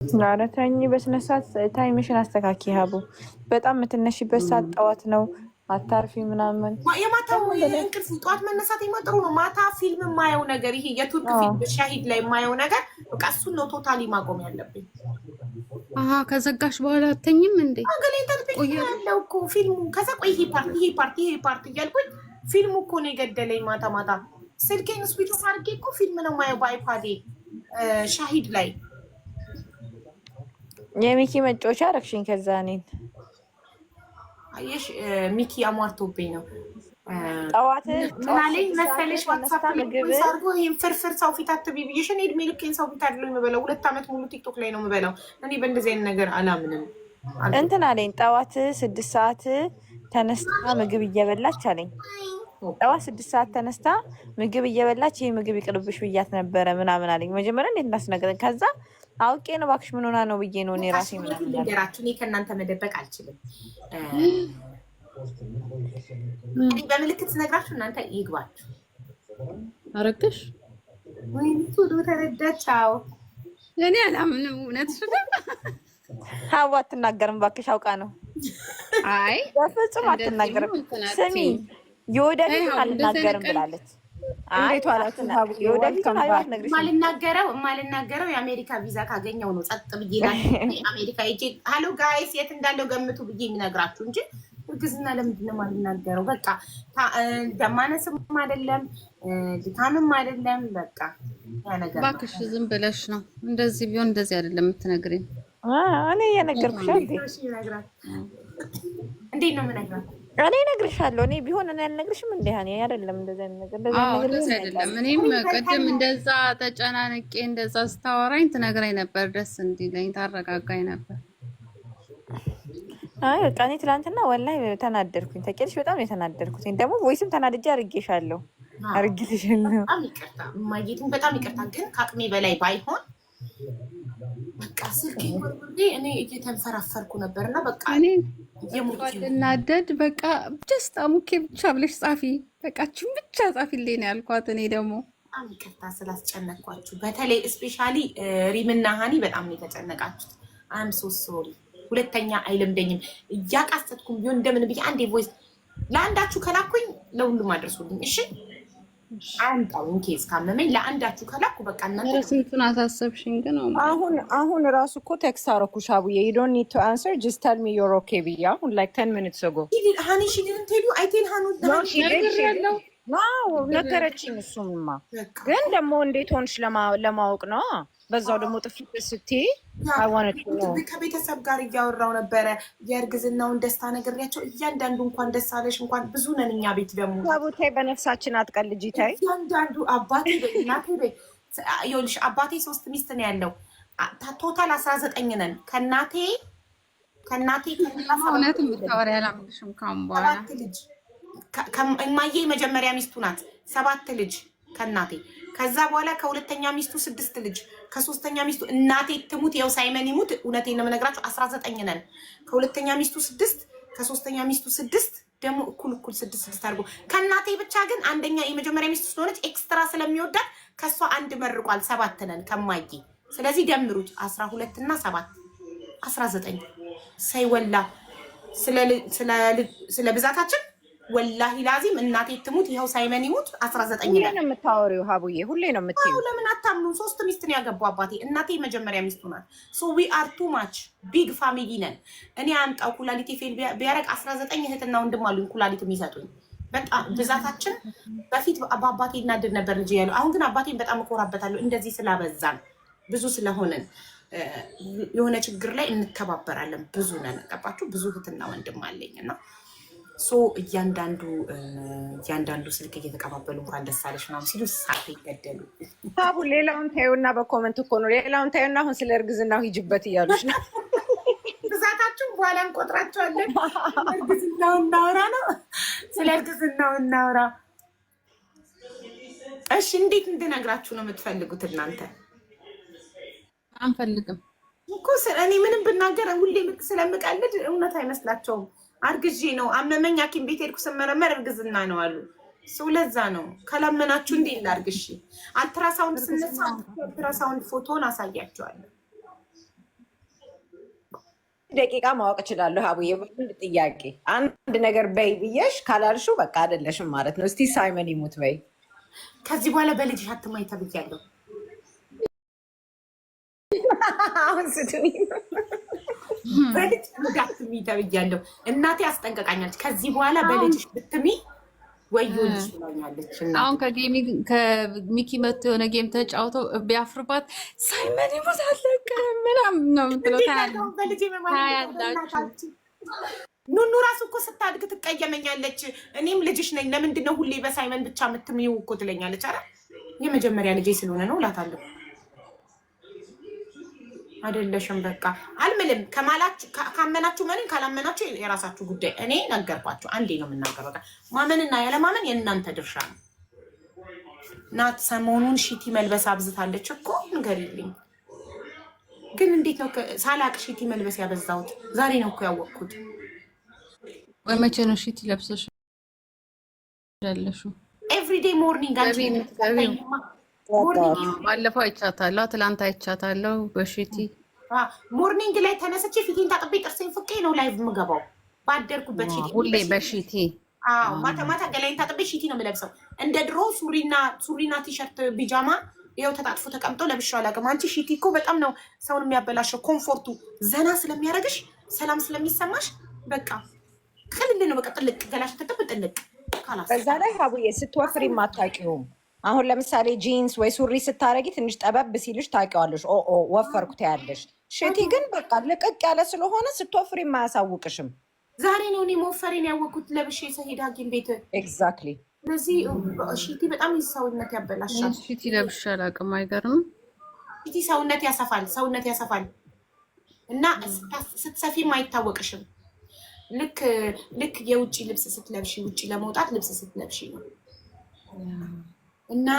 ኧረ ተኝ በስነ ስርዓት time ሽን አስተካኪ ሀቡ። በጣም የምትነሺበት ሰዓት ጠዋት ነው፣ አታርፊ ምናምን። የማታው እንቅልፍ ጠዋት መነሳት ጥሩ ነው። ማታ ፊልም የማየው ነገር፣ ይሄ የቱርክ ፊልም ሻሂድ ላይ የማየው ነገር፣ በቃ እሱን ነው totally ማቆም ያለብኝ። አሀ፣ ከዘጋሽ በኋላ አተኝም እንዴ? ገሌን ያለው እኮ ፊልሙ። ከዛ ቆይ ይሄ part፣ ይሄ part፣ ይሄ part እያልኩኝ ፊልሙ እኮ ነው የገደለኝ። ማታ ማታ ስልኬን switch off አድርጌ እኮ ፊልም ነው የማየው በ iPad ኤ ሻሂድ ላይ። የሚኪ መጫወቻ አረግሽኝ። ከዛ እኔን አየሽ፣ ሚኪ አሟርቶብኝ ነው። ጠዋት ምናለኝ መሰለሽ? WhatsApp አድርጎ ይህን ፍርፍር ሰው ፊት አትብይ ብዬሽ፣ እኔ እድሜ ልኬን ሰው ፊት አይደለም የምበላው። 2 ዓመት ሙሉ TikTok ላይ ነው የምበላው። እኔ በእንደዚህ አይነት ነገር አላምንም። እንትን አለኝ፣ ጠዋት 6 ሰዓት ተነስታ ምግብ እየበላች አለኝ። ጠዋት 6 ሰዓት ተነስታ ምግብ እየበላች ይህ ምግብ ይቅርብሽ ብያት ነበረ ምናምን አለኝ። መጀመሪያ እንዴት እንዳስነገረኝ፣ ከዛ አውቄ ነው እባክሽ ምን ሆና ነው ብዬ ነው እኔ ራሴ ምናምን። ልንገራችሁ፣ እኔ ከእናንተ መደበቅ አልችልም። እኔ በምልክት ስነግራችሁ እናንተ ይግባችሁ። አረግሽ? ወይኔ ቶሎ ተረዳች። አዎ። እኔ አላምንም። እውነትሽ ነው። ሀዋ አትናገርም እባክሽ፣ አውቃ ነው። አይ። በፍጹም አትናገርም። ስሚ፣ የወደፊቱን አልናገርም ብላለች። እንዴት ዋላችሁ? የወደፊቱን አልነግርሽም። የማልናገረው የአሜሪካ ቪዛ ካገኘው ነው። ጸጥ ብዬ አሜሪካ ሄጄ "Hello guys፣ የት እንዳለው ገምቱ" ብዬ የሚነግራችሁ እንጂ እርግዝና ለምንድን ነው የማልናገረው? በቃ ደማነስም አይደለም፣ ድካምም አይደለም። በቃ ያ ነገር ነው። እባክሽ ዝም ብለሽ ነው። እንደዚህ ቢሆን እንደዚህ አይደለም የምትነግሪኝ። እኔ እየነገርኩሽ እንዴ? እንዴት ነው የምነግራት? እኔ እነግርሻለሁ። እኔ ቢሆን እኔ አልነግርሽም። እንደ እኔ አይደለም እንደዚህ አይነት ነገር፣ እንደዚህ አይነት ነገር እንደዚህ አይደለም። እኔም ቅድም እንደዛ ተጨናንቄ እንደዛ ስታወራኝ ትነግረኝ ነበር፣ ደስ እንዲለኝ ታረጋጋኝ ነበር። አይ በቃ እኔ ትናንትና ወላሂ ተናደድኩኝ። ታውቂያለሽ፣ በጣም ነው የተናደድኩት። ደግሞ voice ም ተናድጄ አድርጌሻለሁ፣ አድርጌልሻለሁ። በጣም ይቅርታ ማየቱን፣ በጣም ይቅርታ። ግን ከአቅሜ በላይ ባይሆን በቃ ስልኬ ወርውሬ እኔ እየተንፈራፈርኩ ነበር እና በቃ እኔ ልናደድ በቃ just "I'm okay" ብቻ ብለሽ ጻፊ፣ በቃችን ብቻ ጻፊልኝ ነው ያልኳት። እኔ ደግሞ በጣም ይቅርታ ስላስጨነቅኳችሁ። በተለይ especially ሪምና ሀኒ በጣም ነው የተጨነቃችሁት። I'm so sorry። ሁለተኛ አይለምደኝም። እያቃሰትኩም ቢሆን እንደምን ብዬ አንዴ voice ለአንዳችሁ ከላኩኝ ለሁሉም አድርሱልኝ። እሺ፣ አምጣው in case ካመመኝ ለአንዳችሁ ከላኩ በቃ እናንተ ስንቱን አሳሰብሽኝ ግን። አሁን አሁን ራሱ እኮ text አደረኩሽ አቡዬ፣ "You don't need to answer, just tell me you're okay" ብዬ አሁን like 10 minutes ago። ሃኒ፣ she didn't tell you? I tell ሃኑ። ነገረችኝ። እሱምማ ግን ደግሞ እንዴት ሆንሽ ለማወቅ ነው። በዛው ደግሞ ጥፊ ስትይ ከቤተሰብ ጋር እያወራው ነበረ። የእርግዝናውን ደስታ ነግሬያቸው እያንዳንዱ እንኳን ደስ አለሽ እንኳን፣ ብዙ ነን እኛ ቤት ደግሞ። ታቦታይ በነፍሳችን አትቀልጂ ተይ። እያንዳንዱ አባቴ በይ እናቴ በይ፣ ይኸውልሽ አባቴ ሶስት ሚስት ነው ያለው። Total 19 ነን ከእናቴ። እውነት የምታወሪ አላምንሽም ካሁን በኋላ። ሰባት ልጅ። እማዬ መጀመሪያ ሚስቱ ናት። ሰባት ልጅ ከእናቴ። ከዛ በኋላ ከሁለተኛ ሚስቱ ስድስት ልጅ፣ ከሶስተኛ ሚስቱ፣ እናቴ ትሙት ያው ሳይመን ይሙት፣ እውነቴን ነው የምነግራቸው፣ 19 ነን። ከሁለተኛ ሚስቱ ስድስት፣ ከሶስተኛ ሚስቱ ስድስት፣ ደግሞ እኩል እኩል ስድስት ስድስት አድርጎ፣ ከእናቴ ብቻ ግን አንደኛ የመጀመሪያ ሚስቱ ስለሆነች extra ስለሚወዳት ከእሷ አንድ መርቋል። ሰባት ነን ከማዬ። ስለዚህ ደምሩት፣ 12 እና 7 19። ሳይወላ ስለ ብዛታችን ወላሂ ላዚም እናቴ ትሙት ይኸው ሳይመን ይሙት 19 ሁሌ ነው የምታወሪው ሀቡዬ፣ ሁሌ ነው የምትይው። ለምን አታምኑ? ሶስት ሚስት ነው ያገባው አባቴ። እናቴ የመጀመሪያ ሚስቱ ናት። So we are too much big family ነን። እኔ አምጣው ኩላሊቴ fail ቢያደርግ 19 እህትና ወንድም አሉኝ ኩላሊት የሚሰጡኝ። በጣም ብዛታችን። በፊት በአባቴ እናድድ ነበር ልጅ ያለው። አሁን ግን አባቴን በጣም እኮራበታለሁ። እንደዚህ ስላበዛን፣ ብዙ ስለሆንን የሆነ ችግር ላይ እንተባበራለን። ብዙ ነን፣ ገባችሁ? ብዙ እህትና ወንድም አለኝ እና so እያንዳንዱ እያንዳንዱ ስልክ እየተቀባበሉ እንኳን ደስ አለሽ ምናምን ሲሉ ሳት ይገደሉ። አቡ፣ ሌላውን ታዩና፣ በ comment እኮ ነው። ሌላውን ታዩና አሁን ስለ እርግዝናው ሂጅበት እያሉች ነው። ብዛታችሁ በኋላ እንቆጥራቸዋለን። እርግዝናው እናውራ ነው። ስለ እርግዝናው እናውራ። እሺ፣ እንዴት እንድነግራችሁ ነው የምትፈልጉት እናንተ? አንፈልግም። እኮ እኔ ምንም ብናገር ሁሌ ስለምቀልድ እውነት አይመስላቸውም። አርግዤ ነው፣ አመመኝ፣ ሐኪም ቤት ሄድኩ፣ ስመረመር እርግዝና ነው አሉ። ሰው ለዛ ነው ካላመናችሁ እንዴ ላርግ? እሺ፣ አልትራሳውንድ ስነሳ አልትራሳውንድ ፎቶን አሳያቸዋለሁ። ደቂቃ ማወቅ እችላለሁ። አቡዬ፣ በአንድ ጥያቄ አንድ ነገር በይ ብዬሽ ካላልሽው በቃ አይደለሽም ማለት ነው። እስቲ ሳይመን ይሙት በይ። ከዚህ በኋላ በልጅሽ አትማይ ተብያለሁ። አሁን ስትሚ በልጅ እንዳትሚ ተብያለሁ። እናቴ አስጠንቀቃኛለች። ከዚህ በኋላ በልጅሽ ብትሚ ወዮልሽ ብላኛለች። አሁን ከሚኪ መጥቶ የሆነ game ተጫውተው ቢያፍርባት ሳይመን ይሙት አለቀ ምናምን ነው የምትለው። ታያላችሁ። ኑኑ ራሱ እኮ ስታድግ ትቀየመኛለች። እኔም ልጅሽ ነኝ፣ ለምንድን ነው ሁሌ በሳይመን ብቻ የምትምይው እኮ ትለኛለች። ኧረ የመጀመሪያ ልጄ ስለሆነ ነው እላታለሁ። አይደለሽም በቃ አልምልም። ከማላችሁ ካመናችሁ መንን፣ ካላመናችሁ የራሳችሁ ጉዳይ። እኔ ነገርኳችሁ፣ አንዴ ነው የምናገረው። በቃ ማመንና ያለማመን የእናንተ ድርሻ ነው። ናት ሰሞኑን ሺቲ መልበስ አብዝታለች እኮ፣ ንገሪልኝ። ግን እንዴት ነው ሳላቅ ሺቲ መልበስ ያበዛሁት? ዛሬ ነው እኮ ያወቅኩት። ወይ መቼ ነው ሺቲ ለብሰሽ ያለሽው? Everyday morning። ባለፈው አይቻታለሁ፣ ትላንት አይቻታለሁ በሺቲ። Morning ላይ ተነስቼ ፊቴን ታጥቤ ጥርሴን ፍቄ ነው live የምገባው። ባደርኩበት ሺቲ። ሁሌ በሺቲ። አዎ፣ ማታ ማታ ገላዬን ታጥቤ ሺቲ ነው የምለብሰው። እንደ ድሮ ሱሪና ቲሸርት ቢጃማ ይኸው ተጣጥፎ ተቀምጦ ለብሼው አላውቅም። አንቺ፣ ሺቲ እኮ በጣም ነው ሰውን የሚያበላሸው። Comfort ኡ ዘና ስለሚያደርግሽ፣ ሰላም ስለሚሰማሽ በቃ ቅልል ነው። በቃ ጥልቅ ገላሽ ትጥብ ጥልቅ። በዛ ላይ ሀቡዬ ስትወፍሪ አታውቂውም። አሁን ለምሳሌ ጂንስ ወይ ሱሪ ስታረጊ ትንሽ ጠበብ ሲልሽ ታውቂዋለሽ። ኦ ኦ ወፈርኩ ትያለሽ። ሽቲ ግን በቃ ልቅቅ ያለ ስለሆነ ስትወፍሪ የማያሳውቅሽም። ዛሬ ነው እኔ መወፈሬን ያወቅኩት ለብሼ ስሄድ ሐኪም ቤት። Exactly. ስለዚህ ሺቲ በጣም ሰውነት ያበላሻል። ሺቲ ለብሼ አላውቅም። አይገርምም? ሺቲ ሰውነት ያሰፋል፣ ሰውነት ያሰፋል እና ስትሰፊም አይታወቅሽም። ልክ የውጭ ልብስ ስትለብሺ፣ ውጭ ለመውጣት ልብስ ስትለብሺ ነው እና